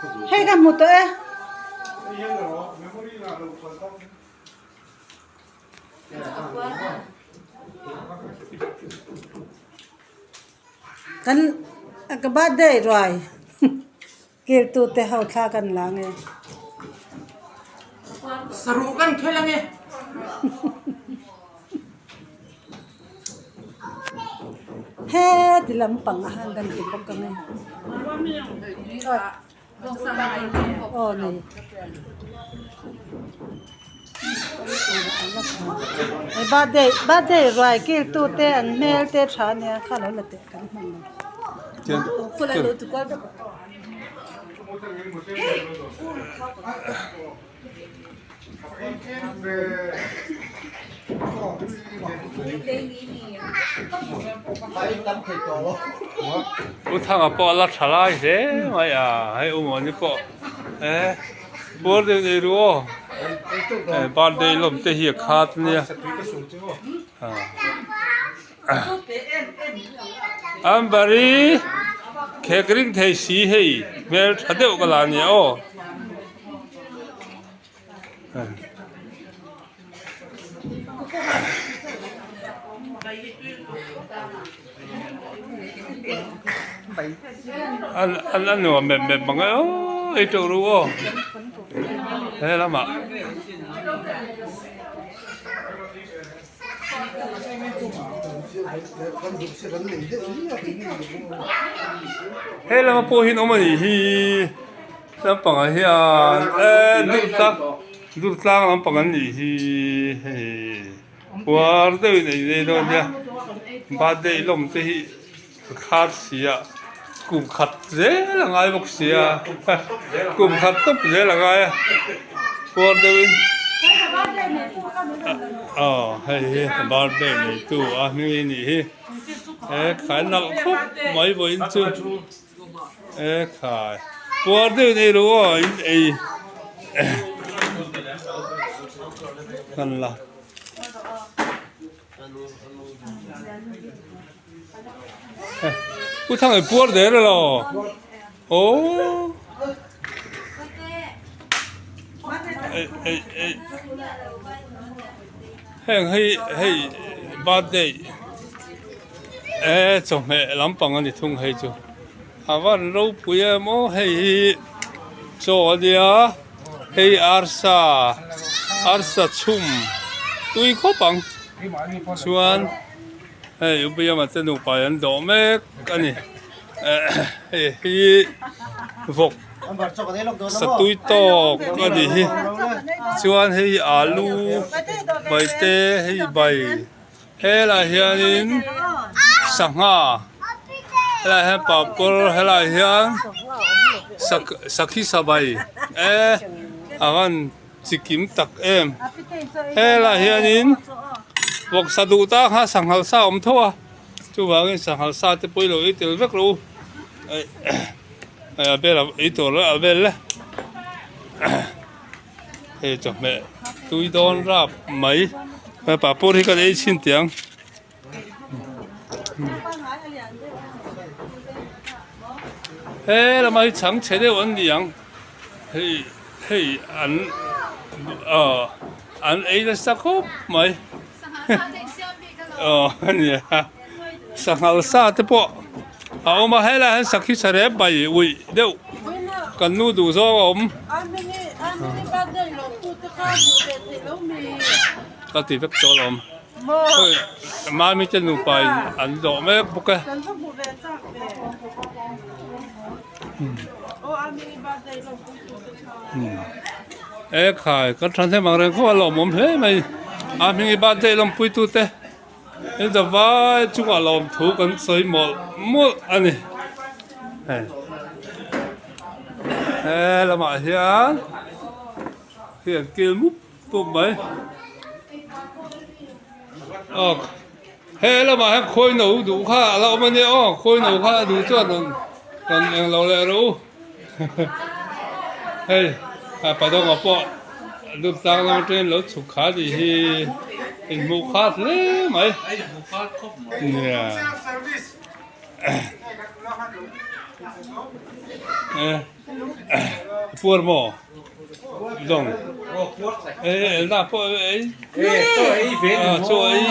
Hei ka hmu tawh e. Kan ka birthday ruai kiltu te ho thla kan la nge. Saruh kan khel ange. Heti lampang ah khan kan ti bawk ang e. Aw ni. Hei birthday birthday ruai kil tu te an hmel te tha ania kha lo la teh kan hman lo. Khulai lo ti kual vek. U Thanga pawh a la tha lai hle mai a, hei U Mawni pawh eh puar deuh nei ru aw, eh birthday lawm te hi a khat ania Ambari khek ring thei si hei hmel tha deuh ka la ania aw. An a nuam mep mep mang e aw ei teuh ru aw he lamah. He lama pawh hian awm a nih hi. Lampangah hian eee dur tlang dur tlang lampang an nih hi hei puar deuhin a inei dawn nia birthday lawm te hi a khar si a kum khat zel a ngai bawk si a kum khat tawp zel a ngai a puar deuhin aw hei hi birthday neitu a hming hi nih hi he khai nalh khawp mai vawiin chu. E khai puar deuh nei lo aw in ei kan la u thang ei puar der lo aw ei ei ei heng hei hei birthday. E chawhmeh lampang a ni thung hei chu a van ropui em aw hei hi chaw a nia hei arsa arsa chhum tui khawp ang chuan hei upiama te nupa an dawh mek a ni hei hi vawk satui tawk a ni hi chuan hei alu bai te hei bai. Helaiah hianin sangha helaiah hian papawr helaiah hian sakhi sabai e a van chi kim tak em helaiah hianin vawksa duh tak kha sanghal sa a awm tho a chuvangin sanghal sa te pawh i lo ei tel vek rawh u a vel ei tur a vel e hei chawhmeh tui dawn rap mai papawr hi kan ei chhin teh ang he lamah hi chhang chhe deuh an ni ang hei hei an aw an ei nasa khawp mai aw ania sanghal sa te pawh a awm a helaiah hian sakhi sarep bai uih deuh kan nu duh zawng a awm ka ti vek tawh alawm mami te nupa in an zawh mek bawk e. Ekhai kan thahnem ang reng khawp a lawmawm hle mai a hming i birthday lawmpui tute. He zavai chungah lawmthu kan sawi mawlh mawlh a ni. Hei he lamah hian hi an kil mup mup mai. Aw he lamah hian khawi no duh kha a la awm a nia aw khawi no kha a duh chuan rawn rawn eng lo leh rawh u. Hei a Padawngah pawh lut tlang lam atangin lo chhuk kha tih hi inhmuh khat hle mai. Nia. Puar maw? Dawng. Ei elna pawh ei. Chaw ei.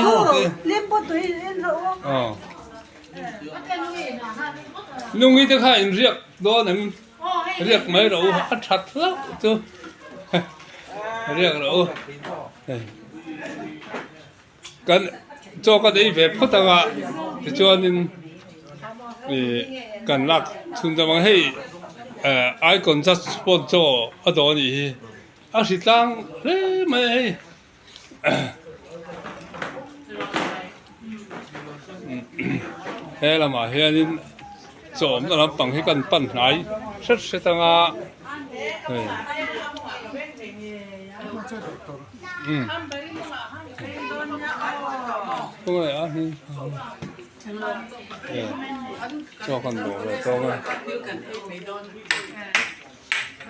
Nungi te kha in riak dawn em? Riak mai rawh u a that hlauh chu. Riak rawh u. Kan chaw kan ei ve phawt ang a tichuanin ih kan lak chhun deuh ang hei eh icon just pawn chaw a dawh a nih hi a hri tlang hle mai a hei he lamah hianin chaw awmna lampang hi kan pan hnai hret hret ang a hei. Chaw kan dawh ve tawk a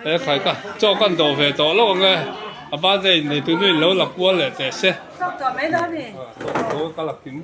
he khai ka chaw kan dawh ve tawh lo ang e a birthday nei tu nu in lo la kual leh teh se ka la kim.